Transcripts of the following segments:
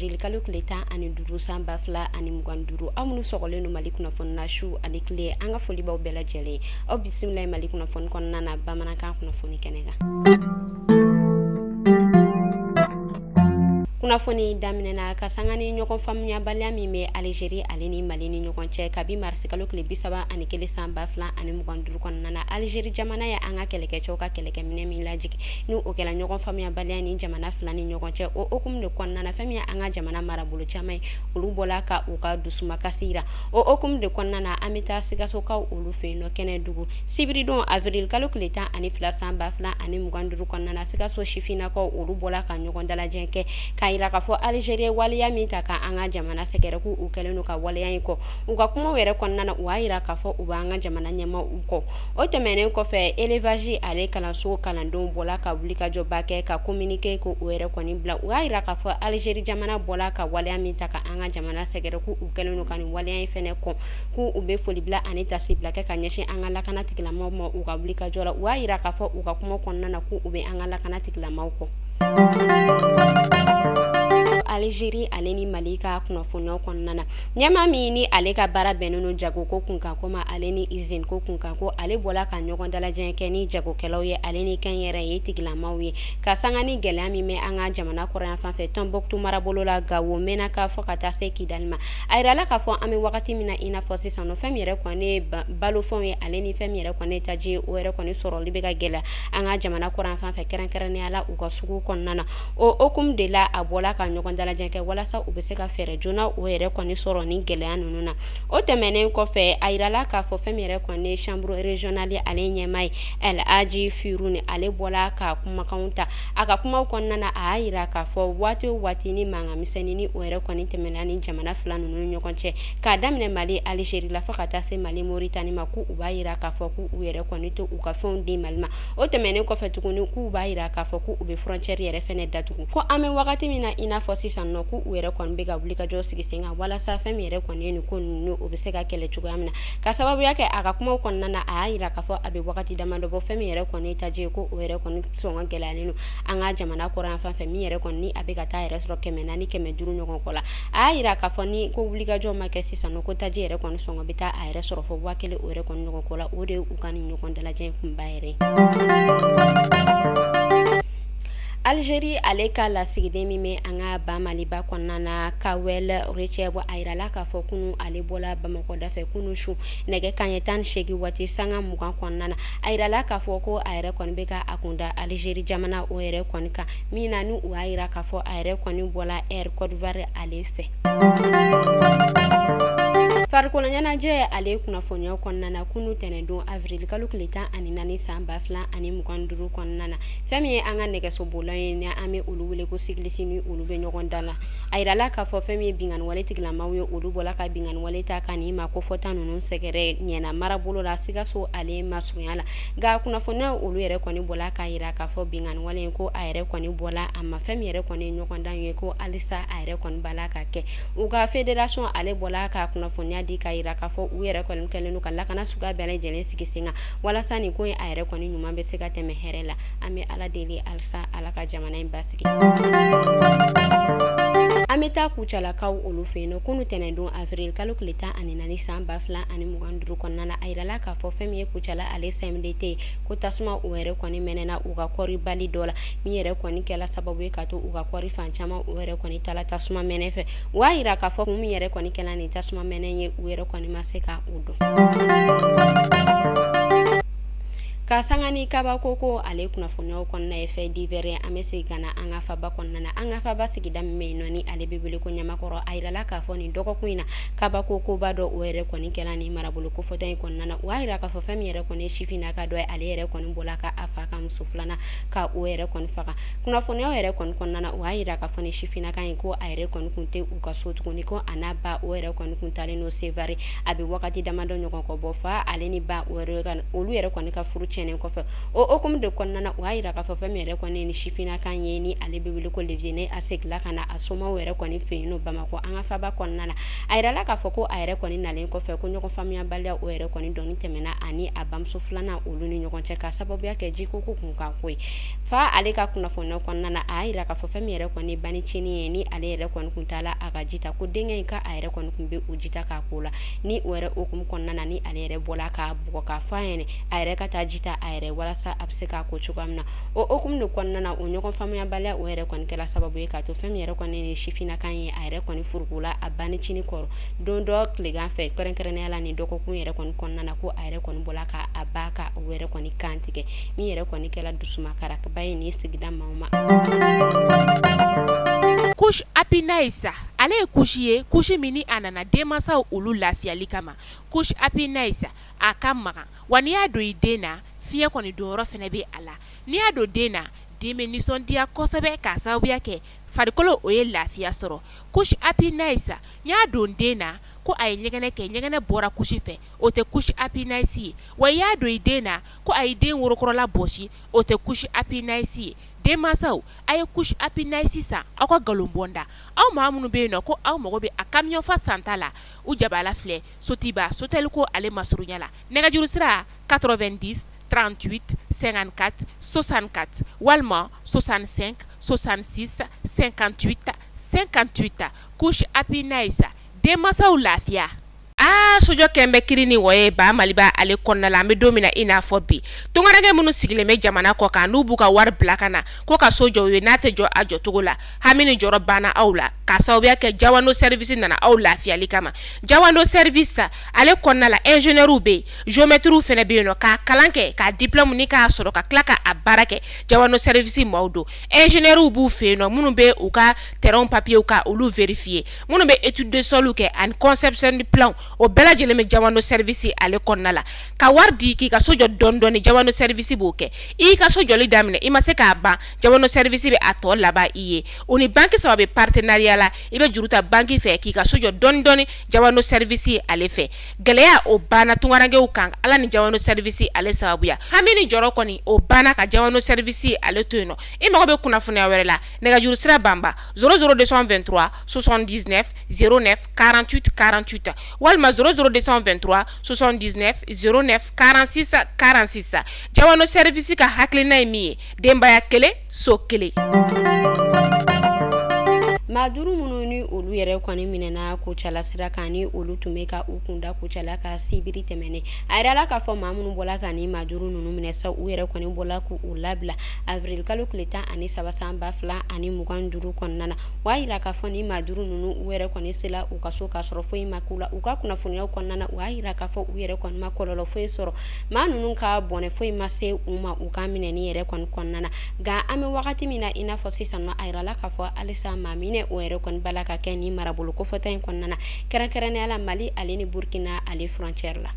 avril kalo tile 15 san 2025. Aw minnu sɔgɔlen don Mali kunnafoni na su ani tile, an ka foli b'aw bɛɛ lajɛlen. Aw bisimila Mali kunnafoni kɔnɔna na bamanankan kunnafoni kɛnɛ kan. Kunnafoni daminɛna ka sanga ni ɲɔgɔn faamuyabaliya min bɛ Algérie ale ni Mali ni ɲɔgɔn cɛ kabi marisi kalo tile 31 san 2025 kɔnɔna na. Algérie jamana ye an ka kɛlɛkɛcɛw ka kɛlɛkɛminɛ min lajigin, ni o kɛla ɲɔgɔn faamuyabaliya ni jamana fila ni ɲɔgɔn cɛ. O hukumu de kɔnɔna na, fɛn min ye an ka jamana marabolo caman ye, olu bɔla ka u ka dusumakasi yira. O hukumu de kɔnɔna na, an bɛ taa Sikasokaw olu fɛ yen nɔ Kɛnɛdugu sibiridon avril kalo tile 12 san 2025 kɔnɔna na. Sikaso sifinnakaw olu bɔla ka ɲɔgɔn dalajɛ kɛ k'a yira k'a fɔ Algérie waleya min ta ka an ka jamana sɛgɛrɛ, k'u u kɛlen don ka waleya in kɔ. U ka kumaw yɛrɛ kɔnɔna na, u y'a yira k'a fɔ u b'an ka jamana ɲɛmaaw kɔ. O tɛmɛnen kɔfɛ, élevage ale kalanso kalandenw bɔla ka wulikajɔba kɛ ka communiqué ko o yɛrɛ kɔni bila. U y'a yira k'a fɔ Algérie jamana bɔla ka waleya min ta ka an ka jamana sɛgɛrɛ, k'u u kɛlen don ka nin waleya in fɛnɛ kɔn, k'u u bɛ foli bila ani tasibila kɛ ka ɲɛsin an ka lakana tigilamaaw ma u ka wulikajɔ la. U y'a yira k'a fɔ u ka kuma kɔnɔna na k'u bɛ an ka lakana tigilamaaw kɔ. Algérie ale ni Mali ka kunnafoniyaw kɔnɔna na, ɲɛmaa min ni ale ka baara bɛnnen don jagoko kunkanko ma ale ni usine ko kunkanko, ale bɔla ka ɲɔgɔn dalajɛ kɛ ni jagokɛlaw ye ale ni kɛnyɛrɛye tigilamaw ye ka sanga ni gɛlɛya min bɛ an ka jamana kɔrɔyan fan fɛ Tɔnbɔkutu marabolo la, Gawo, Menaka fo ka taa se Kidali ma. A yirala k'a fɔ an bɛ wagati min na i n'a fɔ sisan nɔ, fɛn min yɛrɛ kɔni ye balofɛnw ye ale ni fɛn min yɛrɛ kɔni ye taji ye, o yɛrɛ kɔni sɔrɔli bɛ ka gɛlɛya an ka jamana kɔrɔyan fan fɛ, kɛrɛnkɛrɛnnenya la u ka sugu kɔnɔna na. O hukumu de la, a bɔla ka ɲɔgɔn dalajɛ kɛ walasa u bɛ se ka fɛɛrɛ joona o yɛrɛ kɔni sɔrɔ ni gɛlɛya ninnu na. O tɛmɛnen kɔfɛ, a yirala k'a fɔ fɛn min yɛrɛ kɔni ye chambre régionale ale ɲɛmaa ye El Hadji Firouni, ale bɔla ka kumakanw ta. A ka kumaw kɔnɔna na, a y'a yira k'a fɔ waati o waati ni mankan misɛnnin ni o yɛrɛ kɔni tɛmɛna ni jamana fila ninnu ni ɲɔgɔn cɛ, k'a daminɛ Mali Algérie la fo ka taa se Mali Mauritanie ma, k'u b'a yira k'a fɔ k'u yɛrɛ kɔni to u ka fɛnw di Mali ma. O tɛmɛnen kɔfɛ tuguni, k'u b'a yira k'a fɔ k'u bɛ frontière yɛrɛ fɛnɛ datugu. Ko an bɛ wagati min na i n'a fɔ sisan nɔ, k'u yɛrɛ kɔni bɛ ka wulikajɔ sigi sen kan walasa fɛn min yɛrɛ kɔni ye nin ko ninnu o bɛ se ka kɛlɛ cogoya min na. Ka sababuya kɛ a ka kumaw kɔnɔna na, a y'a yira k'a fɔ a bɛ wagati damadɔ bɔ, fɛn min yɛrɛ kɔni ye taji ye, ko o yɛrɛ kɔni sɔngɔ gɛlɛyalen don an ka jamana kɔrɔyan fan fɛ, min yɛrɛ kɔni ni a bɛ ka taa yɛrɛ sɔrɔ 400 500 ɲɔgɔn kɔ la. A y'a yira k'a fɔ ni ko wulikajɔ ma kɛ sisan nɔ, ko taji yɛrɛ kɔni sɔngɔ bɛ taa a yɛrɛ sɔrɔ fo 1000 o yɛrɛ kɔni ɲɔgɔn kɔ la. O de ye u ka nin ɲɔgɔn dalajɛ kunba yɛrɛ ye. Algérie ale ka lasigiden min bɛ an ka ba Maliba kɔnɔna na, Kawel Recep, a yirala k'a fɔ kunu ale bɔla Bamakɔ dafɛ kunu su nɛgɛ kanɲɛ 18 waati sanga 20 kɔnɔna na. A yirala k'a fɔ ko a yɛrɛ kɔni bɛ ka a kun da Algérie jamana o yɛrɛ kɔni kan, min na ni u y'a yira k'a fɔ a yɛrɛ kɔni bɔla Air Côte d'Ivoire ale fɛ. Farikolo ɲɛnajɛ ale kunnafoniyaw kɔnɔna na, kunu tɛnɛndon avril kalo tile 14 san 2025 kɔnɔna na, fɛn min ye an ka nɛgɛsobolilaw ye ni an bɛ olu wele ko cycliste, ni olu bɛ ɲɔgɔn dan la, a yirala k'a fɔ fɛn min ye binkanni tigilamaw ye, olu bɔla ka binkanni wale ta ka nin maa kofɔta ninnu sɛgɛrɛ ɲɛna marabolo la Sikaso ale masurunya la. Nka kunnafoniyaw olu yɛrɛ kɔni bɔla k'a yira k'a fɔ binkanni wale in ko a yɛrɛ kɔni bɔla a ma, fɛn min yɛrɛ kɔni ye ɲɔgɔndan ye ko halisa a yɛrɛ kɔni b'a la ka kɛ. U ka fédération ale bɔla ka kunnafoniya di k'a yira k'a fɔ u yɛrɛ kɔni kɛlen don ka lakana suguya bɛɛ lajɛlen sigi sen kan walasa nin ko in a yɛrɛ kɔni ɲuman bɛ se ka tɛmɛ hɛrɛ la. An bɛ Ala deli halisa Ala ka jamana in basigi. An bɛ taa Kucalakaw olu fɛ yen nɔ kunu tɛnɛndon avril kalo tile 14 san 2025 kɔnɔna na. A yirala k'a fɔ fɛn min ye Kucala ale CMDT ko tasuma o yɛrɛ kɔni mɛnɛna u ka kɔɔri bali dɔ la, min yɛrɛ kɔni kɛla sababu ye ka to u ka kɔɔri fan caman o yɛrɛ kɔni taala tasuma mɛnɛ fɛ. U y'a yira k'a fɔ kun min yɛrɛ kɔni kɛla nin tasuma mɛnɛ ye, u yɛrɛ kɔni ma se ka o dɔn. Ka sanga ni kabako ko ale kunnafoniyaw kɔnɔna ye fɛn divers ye, an bɛ segin ka na an ka faba kɔnɔna na. An ka faba sigida min bɛ yen nɔ ni ale bɛ wele ko Ɲamakɔrɔ, a yirala k'a fɔ nin dɔgɔkun in na kabako koba dɔ o yɛrɛ kɔni kɛla nin marabolo kofɔta in kɔnɔna na. U y'a yira k'a fɔ fɛn min yɛrɛ kɔni ye sifinnaka dɔ ye, ale yɛrɛ kɔni bɔla ka a fa ka muso filanan ka o yɛrɛ kɔni faga. Kunnafoniyaw yɛrɛ kɔni kɔnɔna na, u y'a yira k'a fɔ nin sifinnaka in ko a yɛrɛ kɔni kun tɛ u ka so tuguni, ko a n'a ba o yɛrɛ kɔni kun talen don Sevare. A bɛ wagati damadɔ ɲɔgɔn kɔ bɔ, fa ale ni ba olu yɛrɛ kɔni ka furu tiɲɛnen kɔfɛ. O hukumu de kɔnɔna na, u y'a jira k'a fɔ fɛn min yɛrɛ kɔni ni sifinnakan ye, ni ale bɛ wele ko Leviene, a seginna ka na a somaw yɛrɛ kɔni fɛ yen nɔ Bamakɔ an ka faba kɔnɔna na. A yirala k'a fɔ ko a yɛrɛ kɔni nalen kɔfɛ, ko ɲɔgɔn faamuyabaliya o yɛrɛ kɔni dɔɔni tɛmɛna ani a bamuso filanan olu ni ɲɔgɔn cɛ, ka sababuya kɛ jiko ko kunkan ko ye. Fa ale ka kunnafoniya kɔnɔna na, a y'a jira k'a fɔ fɛn min yɛrɛ kɔni banicinin ye, ni ale yɛrɛ kɔni kun taala a ka ji ta, ko denkɛ in ka a yɛrɛ kɔni kun bɛ o ji ta k'a ko la. Ni o yɛrɛ hukumu kɔnɔna na, ni ale yɛrɛ bɔla k'a bugɔ k'a fɔ a ɲɛna a yɛrɛ ka taa ji ta a yɛrɛ walasa a bɛ se k'a ko cogoya min na. O hukumu de kɔnɔna na, o ɲɔgɔn faamuyabaliya o yɛrɛ kɔni kɛla sababu ye k'a to fɛn min yɛrɛ kɔni ni sifinnakan ye, a yɛrɛ kɔni furukula a banicinin kɔrɔ don dɔ tilegan fɛ, kɛrɛnkɛrɛnnenya la nin dɔgɔkun yɛrɛ kɔni kɔnɔna na, ko a yɛrɛ kɔni bɔla ka a ba ka o yɛrɛ kɔni kan tigɛ, min yɛrɛ kɔni kɛla dusumakaraba ye nin sigida maaw ma. Couche Happy Nice, ale ye couche ye, couche min ni a nana denmansaw olu lafiyali kama. Couche Happy Nice a ka magan, wa n'i y'a don i den na, fiɲɛ kɔni donyɔrɔ fɛnɛ bɛ a la. N'i y'a don den na, den bɛ nisɔndiya kosɛbɛ k'a sababuya kɛ farikolo o ye lafiya sɔrɔ. Couche Happy Nice, n y'a don den na ko a ye ɲɛgɛnɛ kɛ, ɲɛgɛnɛ bɔra couche fɛ, o tɛ couche Happy Nice ye. Wa i y'a don i den na ko a ye den worokɔrɔla bɔsi, o tɛ couche Happy Nice ye. Denmansaw, a ye couche Happy Nice san aw ka nkalon bɔnda. Aw maa minnu bɛ yen nɔ ko aw mago bɛ a camion fa santa la, u jabala filɛ Sotiba Sotel ko ale masurunya la. Nɛgɛjuru sira 90 38 54 64 walima 65 66 58 58. Couche Happy Nice, denmansaw lafiya. Aa, sojɔ kɛn bɛ kiri ni wɔye ba Maliba ale kɔnɔna la. An bɛ don min na i n'a fɔ bi, tungaranke minnu sigilen bɛ jamana kɔ kan, n'u b'u ka wari bila ka na ko ka so jɔ u ye, n'a tɛ jɔ a jɔcogo la, hami ni jɔrɔ banna aw la, k'a sababuya kɛ Jawando Service nana aw lafiyali kama. Jawando Service ale kɔnɔna la, ingénieur bɛ yen, géomètre fɛnɛ bɛ yen nɔ, k'a kalan kɛ, k'a diplôme ni k'a sɔrɔ ka tila k'a baara kɛ. Jawando Service maaw don. Ingénieur b'u fɛ yen nɔ minnu bɛ u ka terrain papier ka olu vérifier, minnu bɛ étude de sol kɛ ani conception de plan, o bɛɛ lajɛlen bɛ Jawando Service ale kɔnɔna la. Ka wari di k'i ka so jɔ dɔɔni dɔɔni, Jawando Service b'o kɛ. I y'i ka so jɔli daminɛ, i ma se k'a ban, Jawando Service bɛ a tɔ laban i ye. O ni banque saba bɛ partenariat la, i bɛ juru ta banque fɛ k'i ka so jɔ dɔɔni dɔɔni Jawando Service ale fɛ. Gɛlɛya o banna tungarankew kan, Ala ni Jawando Service ale sababuya. Hami ni jɔrɔ kɔni o banna ka Jawando Service ale to yen nɔ. I mago bɛ kunnafoniya wɛrɛ la, nɛgɛjuru sira banba 00223 79 09 48 48 walima 00223 79 09 46 46. Jawando Service ka hakilina ye min ye, denbaya kelen so kelen. Maa duuru minnu ni olu yɛrɛ kɔni minɛna Kucala sira kan, ni olu tun bɛ ka u kunda Kucala ka sibiri tɛmɛnen, a yirala k'a fɔ maa minnu bɔla ka ni maa duuru ninnu minɛ sa, u yɛrɛ kɔni bɔla k'u labila avril kalo tile 13 san 2025 kɔnɔna na. O y'a yira k'a fɔ ni maa duuru ninnu u yɛrɛ kɔni sela u ka so k'a sɔrɔ foyi ma k'u la. U ka kunnafoniyaw kɔnɔna na, u y'a yira k'a fɔ u yɛrɛ kɔni ma kɔlɔlɔ foyi sɔrɔ, maa ninnu ka bɔnɛ foyi ma se u ma u ka minɛni yɛrɛ kɔni kɔnɔna na. Nka an bɛ wagati min na i n'a fɔ sisan nɔ, a yirala k'a fɔ halisa maa minɛ o yɛrɛ kɔni bala ka kɛ ni marabolo kofɔta in kɔnɔna na, kɛrɛnkɛrɛnnenya la Mali ale ni Burkina ale frontière la.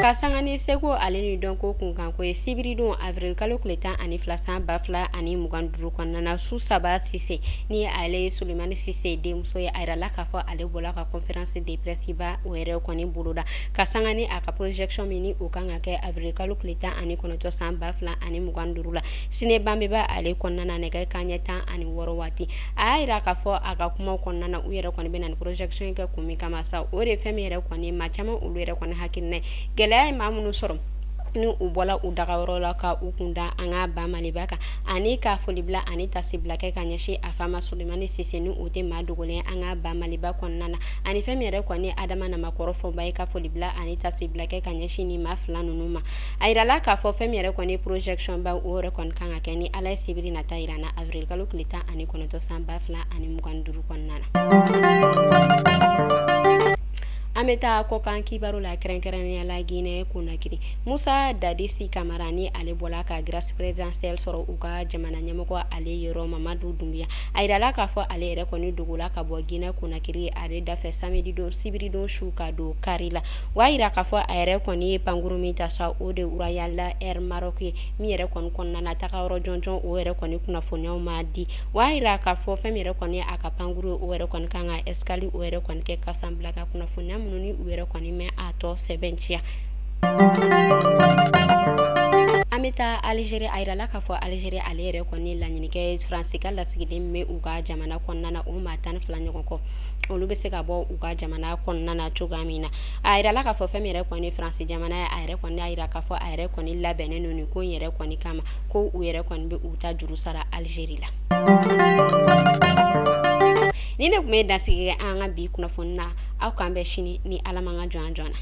Ka sanga ni seko ale ni dɔnko kunkanko ye, sibiridon avril kalo tile 12 san 2025 kɔnɔna na, su saba Sise ni ale ye Sulemani Sise denmuso ye, a yirala k'a fɔ ale bɔla ka conférence de presse ba o yɛrɛ kɔni boloda ka sanga ni a ka projection min ni o kan ka kɛ avril kalo tile 19 san 2025 la Sine Banbeba ale kɔnɔna na, nɛgɛ kanɲɛ 16 waati. A y'a yira k'a fɔ a ka kumaw kɔnɔna na, u yɛrɛ kɔni bɛ na ni projection kɛ kun min kama sa, o de fɛn min yɛrɛ kɔni maa caman olu yɛrɛ kɔni hakilina ye. Gɛlɛya ye maa minnu sɔrɔ ni u bɔla u dagayɔrɔ la ka u kunda an ka ba Maliba kan, ani ka foli bila ani tasibila kɛ ka ɲɛsin a fa ma Sulemani Sise, ni o tɛ maa dogolen an ka ba Maliba kɔnɔna na, ani fɛn min yɛrɛ kɔni Adama Namakɔrɔ Fɔnba ye, ka foli bila ani tasibila kɛ ka ɲɛsin ni maa fila ninnu ma. A yirala k'a fɔ fɛn min yɛrɛ kɔni projection ba o yɛrɛ kɔni kan ka kɛ ni Ala ye sibiri nata yira na avril kalo tile 19 san 2025 kɔnɔna na. An bɛ taa kɔkan kibaru la, kɛrɛnkɛrɛnnenya la Guinée Conakry. Musa Dadisi Kamara ni ale bɔla ka grâce présidentielle sɔrɔ u ka jamana ɲɛmɔgɔ ale yɔrɔ Mamadu Dumbuya. A yirala k'a fɔ ale yɛrɛ kɔni dogola ka bɔ Guinée Conakry ale dafɛ samedi don sibiridon su ka don kari la. O y'a yira k'a fɔ a yɛrɛ kɔni ye pankuru min ta sa, o de Royal Air Maroc ye, min yɛrɛ kɔni kɔnɔna na tagayɔrɔ jɔnjɔn o yɛrɛ kɔni kunnafoniyaw ma di. O y'a yira k'a fɔ fɛn min yɛrɛ kɔni a ka pankuru o yɛrɛ kɔni kan ka escale o yɛrɛ kɔni kɛ Casablanca, kunnafoniya minnu ni u yɛrɛ kɔni mɛn a tɔ sɛbɛntiya. An bɛ taa Algérie. A yirala k'a fɔ Algérie ale yɛrɛ kɔni laɲini kɛ Faransi ka lasigiden bɛ u ka jamana kɔnɔna na, o maa 12 ɲɔgɔn kɔ, olu bɛ se ka bɔ u ka jamana kɔnɔna na cogoya min na. A yirala k'a fɔ fɛn min yɛrɛ kɔni Faransi jamana ye, a yɛrɛ kɔni y'a yira k'a fɔ a yɛrɛ kɔni labɛnnen don nin ko in yɛrɛ kɔni kama, ko u yɛrɛ kɔni bɛ u ta juru sara Algérie la. Ni ne tun bɛ dansigi kɛ an ka bi kunnafoni na. Aw k'an bɛn sini ni Ala man ka jɔn jɔn na.